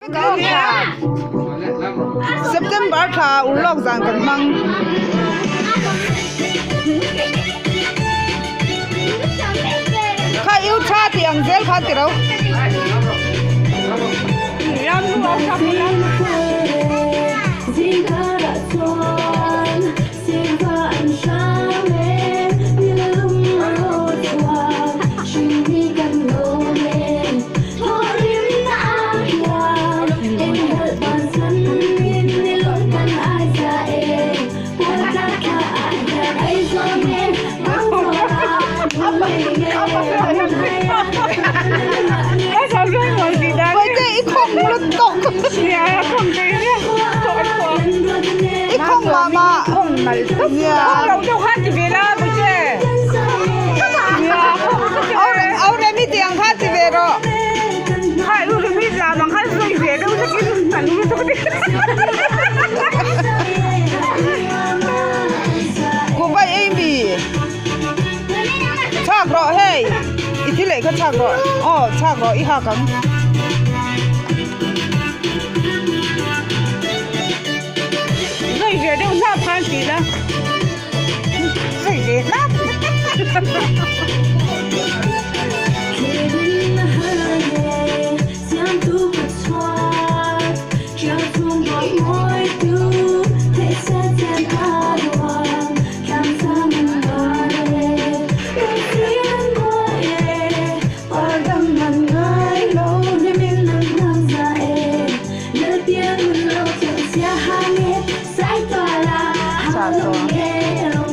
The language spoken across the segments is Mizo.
September thla urlawk zan kan hmang. Kha iu tha tih ang zel khan ti ro. Bawihte i khawng lut tawk i khawng mah mah Au Remi tih ang kha ti ve rawh. Kuhva ei mi chhak rawh hei i thi leh kha chhak rawh aw chhak rawh i hak ang.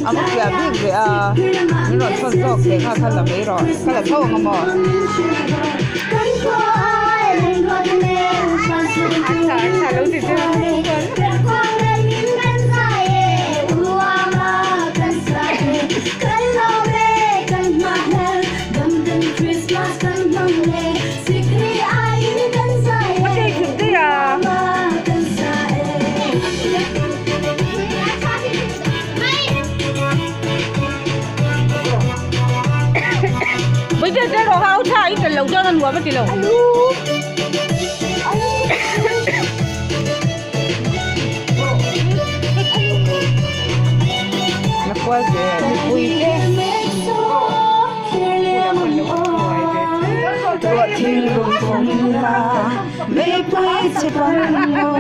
A va fiah bik ve a min rawn chhawn zawk teh kha kha la mai rawh ka la tho ang a maw. Na kual ve mipui te ruah thinlung pawm la meipui che pan maw.